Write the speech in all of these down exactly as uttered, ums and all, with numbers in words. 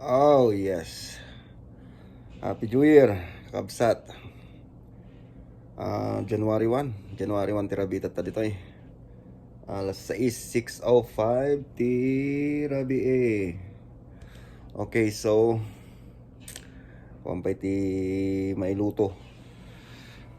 Oh, yes. Happy New Year, kakabsat. Ah, January one. January one ti rabii tatta ditoy. Alas sais, six oh five ti rabii. Okay, so, kuan pay ti mailuto.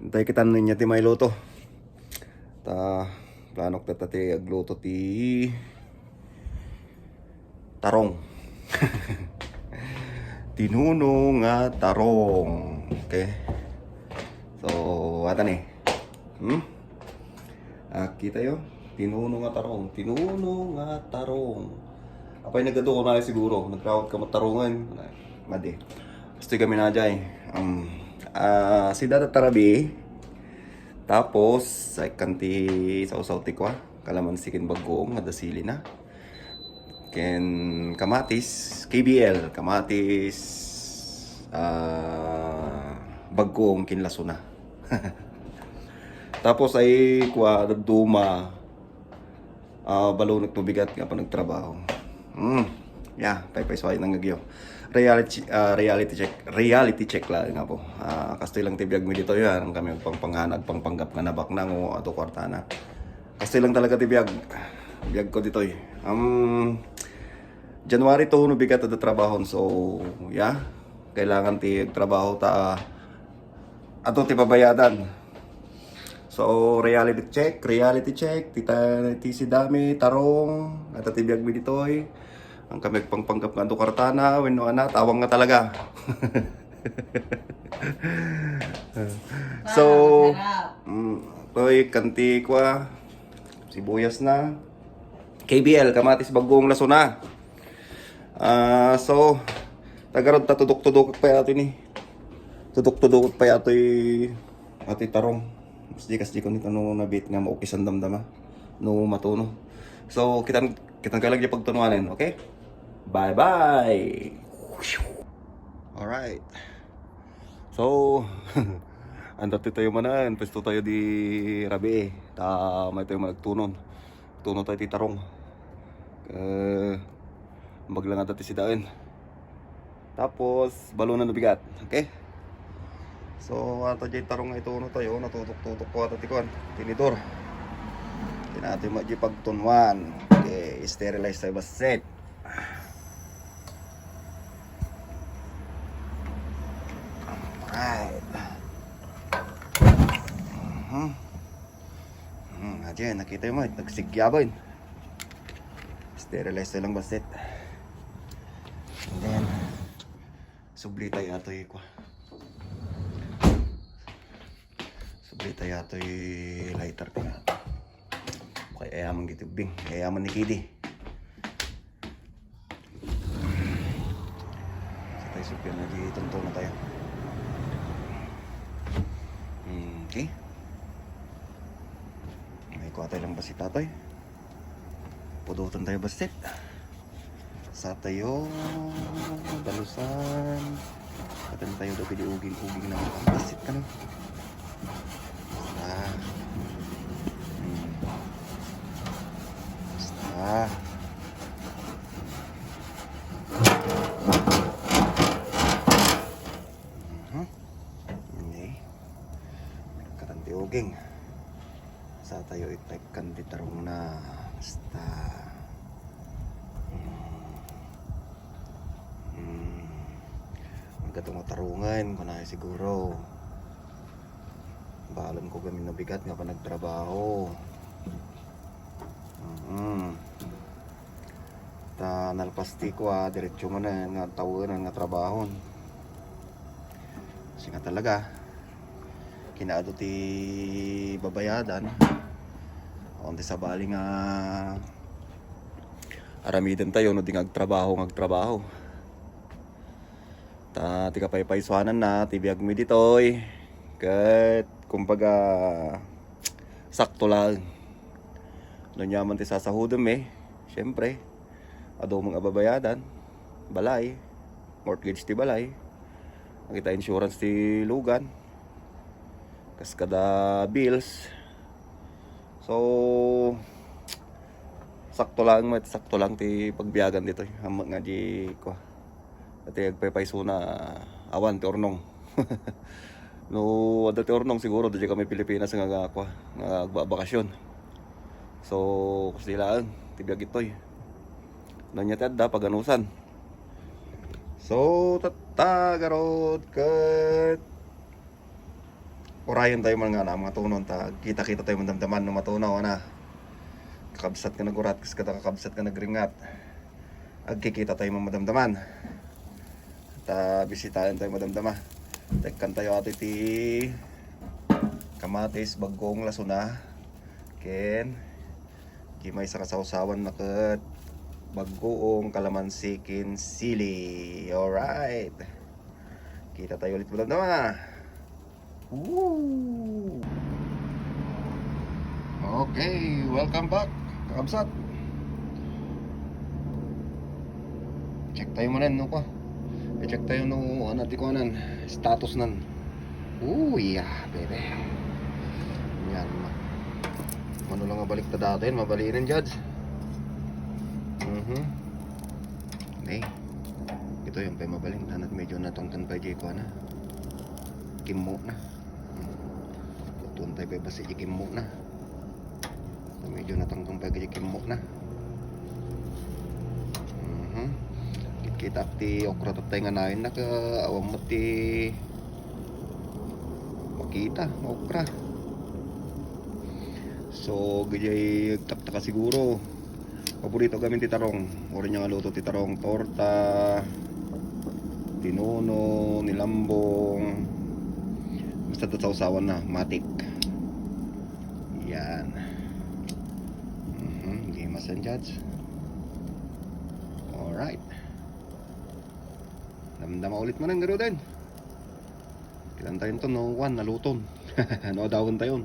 Intay kita no ania ti mailuto. Ta, planok tatta ti agluto ti tarong. Tinuno nga tarong. Okay. So, ata ni. Hmm? Ah, kita yo. Tinuno nga tarong. Tinuno nga tarong. Apay nagadu ko na siguro. Nagrawat ka matarongan. Madi. Gusto kami na jay. Um, ah, si Dada Tarabi. Tapos, sa kanti sa usaw ti kwa. Kalamansi ken bagoong nga dasili na. Ken kamatis, K B L, kamatis, ah, bagoong kinlasona. Tapos ay kwa, dadduma, ah, balonek no bigat nga panagtrabaho. Hmm. Yeah, paypaysuay nang agyo. Reality, ah, reality check, reality check lang nga po. Ah, kastoy lang ti biag mi ditoy, ah, ang kami agpangpangana, agpangpanggap nga nabaknang o ato kwartana. Kastoy lang talaga ti biag, biag ko ditoy. Um, January two no bigat ada trabahon. So, yeah. Kailangan ti trabaho ta ato ti babayadan. So, reality check, reality check. Ti ta-, ti si Dami, tarong, ata ti biag mi ditoy. Ang kami agpangpanggap nga adu kartana, wenno ana, tawang nga talaga. So, mm, toy kanti kwa, sibuyas na. K B L, kamatis bagoong lasona. Ah, so, tagarod ta tudok-tudok pa yato ni. Tudok-tudok pa yato y-, ato y tarong. Mas di kas di ko nito no nabit nga maukisan damdama. No matuno. So, kitan, kitan ka lang di pagtunuanen, okay? Bye-bye! Alright. So, anda ti tayo manen, pwesto tayo di rabii. Ta, may tayo managtunon. Tuno tayo ti tarong. Eh, bagla nga dati sidaen. Tapos, balon na nabigat. Okay? So, ato jay tarong nga ituno tayo, natutok-tutok ko ato ti kuan, tinidor. Kinati mo jay pagtunuan. Okay, sterilize tayo basit. Alright. Mhm. Hmm, ayan, nakita mo, nagsigyaban. Sterilize lang basit. And then, subli tayo atoy kwa. Subli tayo atoy lighter ti nga. Kay ayaman giti ubing, ayaman ni Kidi. Sa tayo sugyan na di tunto na tayo. Hmm, okay. May kuha tayo lang basit atoy. Pudutan tayo basit. Sa tayo, dalusan. Katan tayo daw pwede uging-uging na ang basit ka na. Basta. Hmm. Basta. Mhm. Hindi. Katan ti uging. Sa tayo itekkan ti tarong na. Basta. Hmm. Hmm. Ang gatong tarungan, kunay siguro. Bahalan ko kami nabigat nga panagtrabaho. Mm. Ta nalpas ti kua, diretso man nga tawenan nga trabahon. Kasi nga talaga, kinaado ti babayadan. Awan ti sabali nga aramiden tayo no di nga agtrabaho, nga agtrabaho. Ta ti kapaypaysuanan na ti biag mi ditoy. Ket kumbaga sakto lang. No nyaman ti sasahudem mi, syempre, adu met nga babayadan, balay, mortgage ti balay, kita insurance ti lugan, kas kada bills. So, sakto lang met, sakto lang ti pagbiagan ditoy. Ammo nga di kua. Dati agpaypaysona, awan ti urnong. No adda ti urnong, siguro daydiay kami Pilipinas nga, nga, kua, nga agbabakasyon. So, kasta laeng ti biag ditoy. No ania ti adda, paganusan. So, tatta, garud, ket urayen tayo man nga na, mga tunon, ta kita-kita tayo madamdaman no matunaw, ana. Kakabsat nga nagurat, kas kada kakabsat nga nagringat. Agkikita tayo man madamdaman. Ta bisitaen tayo madamdama. Tekkan tayo ati ti kamatis, baggong lasona. Ken, di maysa kasawsawan na ket baggoong kalamansi ken sili. Alright. Kita tayo ulit madamdama. Woo! Okay, welcome back, kakabsat. Check tayo manen, no, kua. I-check tayo no, ano, ti kuanan, status nan. Ooh, yeah, baby. Yan, ma-, ano lang nga balik ta dati, mabalinen, Jads. Mhm. Okay. Ito yung pay mabalin, tanat medyo natangkan pa di kuana. Kimmo na. Tuon tayo pa basta ikimmo na. Medyo natangkang pa ikimmo na. Mhm. Kitkita ti okra tattay nga nayon na ka awan mo ti makita, okra. So, gayay agtaktaka siguro. Paborito gamin ti tarong. Uri niya nga luto ti tarong, torta, tinuno, nilambong. Basta ta sawsawan na, matik. Yan. Mhm, di masan, Jads. Alright. Damdama ulit man ang garudan. Kitan tayo to, no, one, naluton. No, dawon tayo.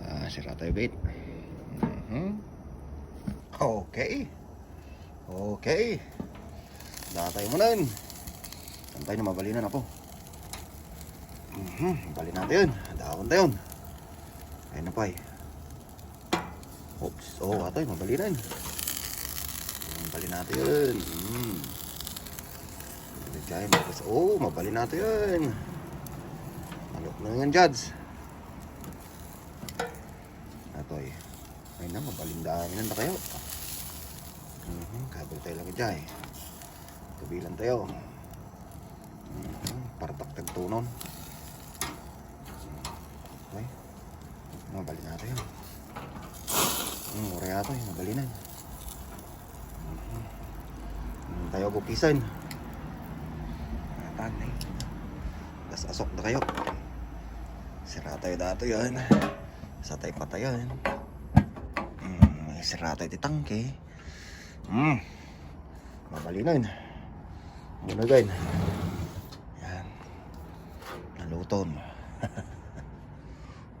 Ah, sira tayo, bit. Mhm. Okay. Okay. Datay mo nun. Antay na mabalinan ako. Mhm. Bali natin. Dawon tayo. Ayun na pa eh. Oops. Oh, atay, mabalinan. Bali natin. Hmm. Bali tayo, tapos, oh, mabali natin. Malok na yan, Jads. Atoy. Ay na, mabalindahan na kayo. Mhm, kabel tayo lang dyan. Kabilan tayo. Mhm, partak tagtunon. Okay. Mabali natin. Hmm, uri ata yung mabali na. Mhm. Hmm, tayo gukisan. Atan eh. Tas asok na kayo. Sira tayo dato yan. Sa tayo patayan. Hmm, sira tayo ti tangke. Hmm. Mabalin na yun. Muna, guys. Yan. Naluton.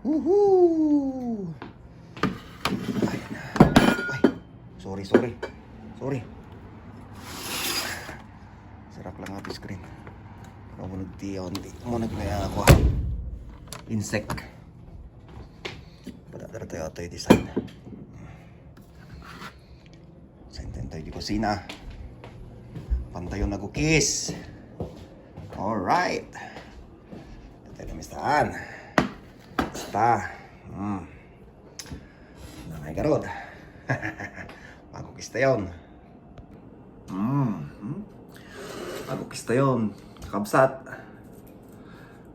Woohoo! Ay, na. Ay. Sorry, sorry. Sorry. Sirak lang ito screen. Mamunod ti, oh, hindi. Munod na yan ako, ah. Insect. Padadar tayo ito yung design. Sa intento di kusina. Pantayo na gukis. Alright. Tatay na mistahan. Basta. Hmm. Nangay garod. Magukis tayon. Hmm. Hmm. Magukis tayon. Kabsat.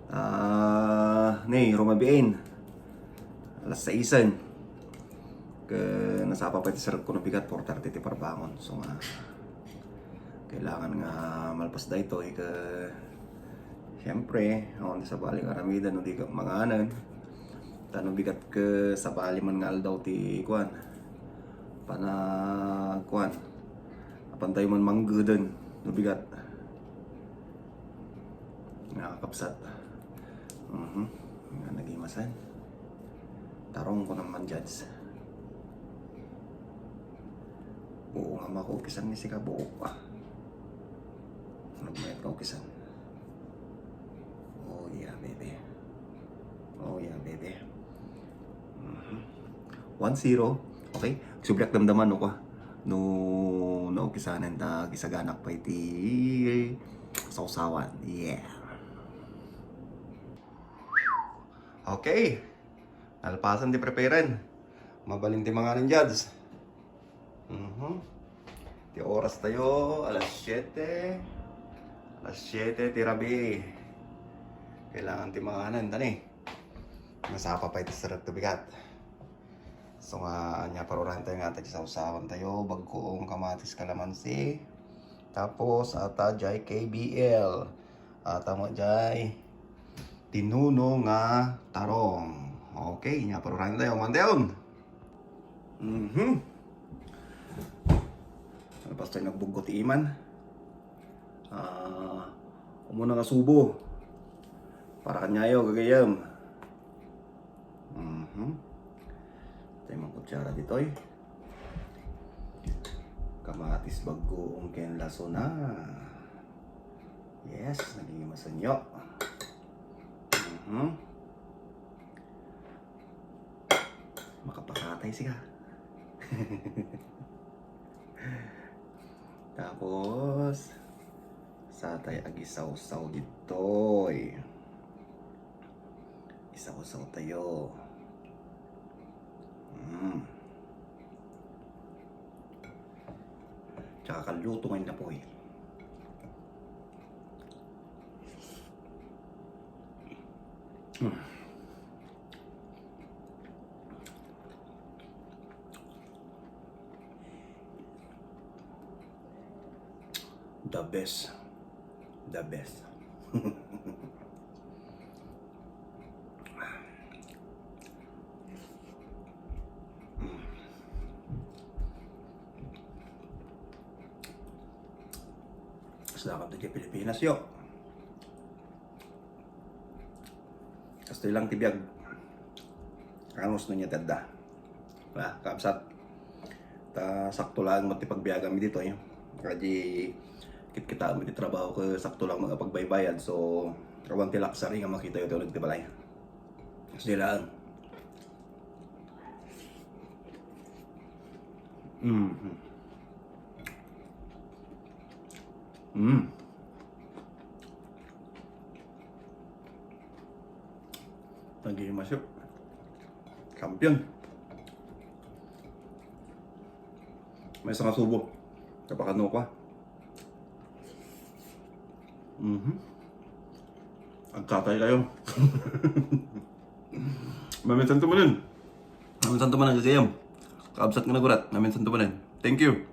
Ah, ni, rumabiin. Alas saisen. Ke, nasapa pa iti serrek ko no bigat, four thirty ti parbangon. So nga, kailangan nga malpas daytoy, ke, siyempre, awan ti sabali nga aramiden, no di ka manganen. Ta no bigat ke sabali man nga aldaw ti kuan. Pana, kuan. Apan tayo man manggeden, no bigat. Nakakapsat. Mhm. Nga nagimasan. Tarong ko naman, Jads. Oo nga, mako, kisan ni sika buo. Ah. Nagmayat ka, kisan. Oh, yeah, baby. Oh, yeah, baby. Mhm. One zero. Okay? Subliak damdaman, no, kwa? No, no, kisanan ta, gisaganak pa iti sawsawan. Yeah. Okay. Nalpasan ti preparen. Mabalin ti manganan, Jads. Mhm. Ti oras tayo, alas siete. Alas siete ti rabii. Kailangan ti manganan, tani. Masapa pa iti seret ti bigat. So nga, ania, paruraen tayo nga, tayo sawsawan tayo, bagkong kamatis, kalamansi. Tapos, ata jay K B L. Ata mo jay tinuno nga tarong. Okay, nia, paruraen tayo, mandayon. Mhm. Ano, pastor, nagbuggot iman? Ah, umuna nga subo. Para kanyayo, gagayam. Mhm. Tayo mang kutsara ditoy. Kamatis bagkong ken lasona. Yes, naging masanyo. Mhm. Makapakatay sika. Tapos, satay agisawsaw ditoy. Isawsaw tayo. Mm. Tsaka kaluto nga inapoy. Mm. The best. The best. Saka dito Pilipinas, yo. Kastoy lang ti biag. Anus no nia ti adda. Ah, kabsat. Ta sakto lang met ti pagbiagam ditoy. Kadi kitkitaem ti trabaho ko, sakto lang met ti pagbaybayad. So, awan ti luxury nga makitayo ti uneg ti balay. Kastoy lang. Mm. Mm. Thank you, Masyo. Champion. Maysa nga subo. Kapakano ko, ah. Mhm. Agkatay kayo. Maminsan to manen. Maminsan to manen, kasi yun. Kaabsat nga nagurat, maminsan to manen. Thank you.